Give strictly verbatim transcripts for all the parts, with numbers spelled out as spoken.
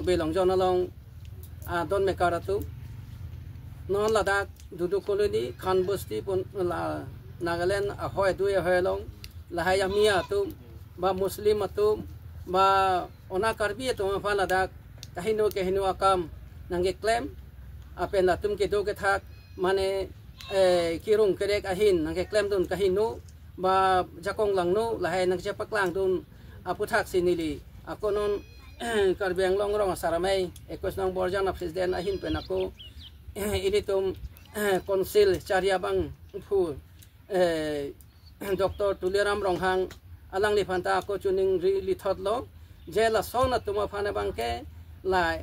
Bilong Zone along adon mekar atum, non ladak Dudu Colony, Khan Bosti pon la Nagaland ahoi dui ahoi along lahai a Miya atum ba Muslim atum ba ona Karbi atum aphan ladak kaheno keheno akam nangkeklem, lapen latum kedo kethak mane, eh, kirung kerek ahin nangkeklemdun kaheno ba jakong langno lahai nangchepaklangdun aputhaksi neli ako non Karbi Anglong Rong Asar Amei ekus nong Borjan a President ahin pen ako ilitum Council chari abangphu, eh, Doctor Tuliram Ronghang alangliphan ta ako choningri lithotlo je lason atum aphan abangke la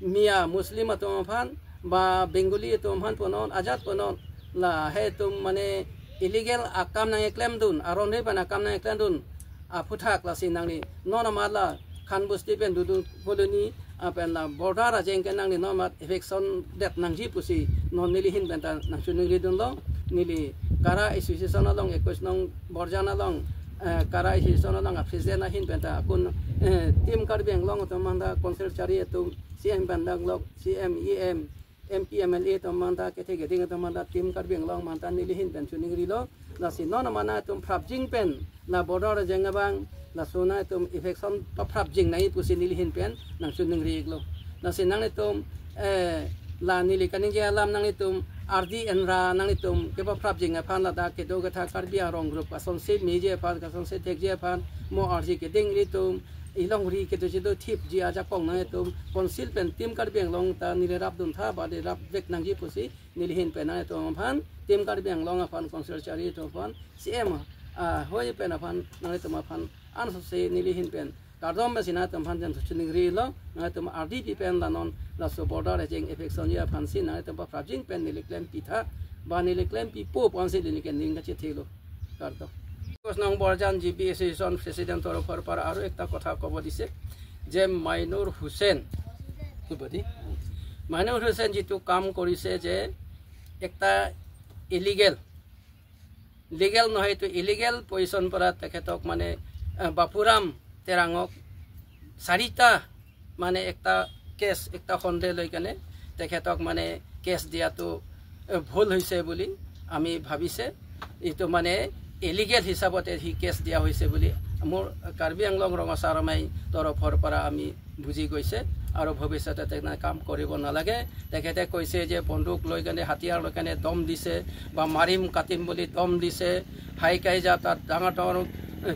Miya Muslim atum aphan ba Bengali atum aphan punon ajat punon lahai atum mane illegal akam nangkeklemdun, aron ri pen akam nangkeklemdun aphuthak lasi nangli non amat la Khan Bosti pen Dudu Colony lapen la border ajeng ke nangli non amat eviction det nangji pusi non neli ahin pen ta nangchoningridunlo. Neli Kara Association along ekus nong Borjan along, eh, Kara Association along a President ahin pen ta akun, eh, Team Karbi Anglong atum aphan ta Council chari atum C M pen danglok, C M, E M, M P, M L A atum aphan ta kethe keding atum aphan ta Team Karbi Anglong aphan ta neli ahin pen choningrilo. Lasi non amat nangtum prapjin pen la border ajeng abang lason nangtum eviction paprapjin nangji pusi neli ahin pen nangchoningri-iklo. Lasi nanglitum, eh, la neli kaningje alam nanglitum ardi enra nanglitum kepaprapjin aphan ladak kedo kethak Karbi arong group asonsi meji aphan, asonsi thekji aphan mo ardi keding ilitum ilongri kedo chedo thipji ajakong nangtum Council pen Team Karbi Anglong ta neli rapduntha ba neli rapvek nangji pusi neli ahin pen nangtum aphan Team Karbi Anglong aphan Council chari atum aphan C M ahoi pen aphan nangtum aphan ansose neli ahin pen kardom pensi nangtum aphan jan choningrilo. Nangtum ardi pi pen la non laso border ajeng eviction ji aphansi nangtum paprapjin pen neli klempitha ba neli klempipo pu ansi neli ke ning kachethelo. Kardom. Ekus nong Borjan G B Association President তৰফৰ পৰা আৰু একটা কথা ক'ব দিছে যে মাইনুৰ হুছেইন, কি বুলি? মাইনুৰ হুছেইন যিটো কাম কৰিছে যে একটা ইলিগেল, লিগেল নহয়, এইটো ইলিগেল পজিশ্যন পৰা তেখেতক মানে, আহ, বাপুৰাম তেৰাঙক চাৰিটা মানে একটা কেছ, একটা সন্দেহ লৈ কেনে তেখেতক মানে কেছ দিয়াটো, আহ, ভুল হৈছে বুলি আমি ভাবিছে। এইটো মানে ইলিগেল হিচাপতে সি কেছ দিয়া হৈছে বুলি মোৰ কাৰ্বি আংলং ৰঙাচাৰমাই তৰফৰ পৰা আমি বুজি গৈছে আৰু ভৱিষ্যতে তেনে কাম কৰিব নালাগে। তেখেতে কৈছে যে বন্দুক লৈ কেনে, হাতিয়াৰ লৈ কেনে দম দিছে বা মাৰিম কাটিম বুলি দম দিছে, হাই কাইজা তাত ডাঙৰ ডাঙৰ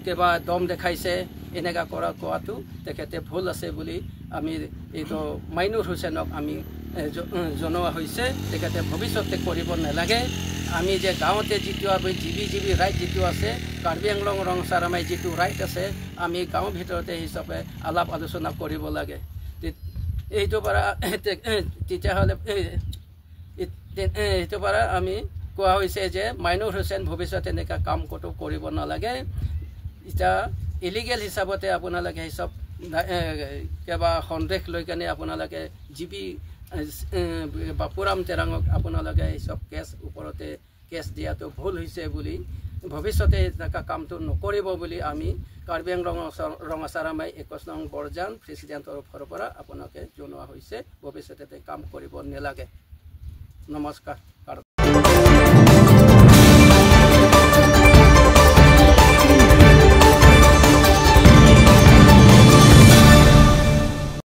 কিবা দম দেখাইছে, এনেকা কৰা কোৱাটো তেখেতে ভুল আছে বুলি আমি এইটো মাইনুৰ হুছেইনক আমি, এ, জ-, এ, জনোৱা হৈছে। তেখেতে ভৱিষ্যতে কৰিব নালাগে। আমি যে গাঁৱতে যিটো আমি G B G B right যিটো আছে, কাৰ্বি আংলং ৰঙাচাৰমাই যিটো ৰাইট আছে, আমি গাঁও ভিতৰতে হিচাপে আলাপ আলোচনা কৰিব লাগে। তে-, এইটো পৰা তে-, তেতিয়াহ'লে, এ, এ, তে-, এ, এইটো পৰা আমি কোৱা হৈছে যে মাইনুৰ হুছেইন ভৱিষ্যতে এনেকুৱা কাম ক'তো কৰিব নালাগে। এতিয়া ইলিগেল হিচাপতে আপোনালোকে হিচাপ, এ, কিবা সন্দেহ লৈ কেনে আপোনালোকে জি বি, এ, এ, বাপুৰাম তেৰাঙক আপোনালোকে হিচাপ কেছ ওপৰতে কেছ দিয়াটো ভুল হৈছে বুলি, ভৱিষ্যতে এনেকুৱা কামটো নকৰিব বুলি আমি কাৰ্বি আংলং ৰঙাচা-, ৰঙাচাৰামাই একৈশ নং বৰজান প্ৰেচিডেণ্টৰ তৰফৰ পৰা আপোনালোকে জনোৱা হৈছে। ভৱিষ্যতে তে কাম কৰিব নালাগে। নমস্কাৰ।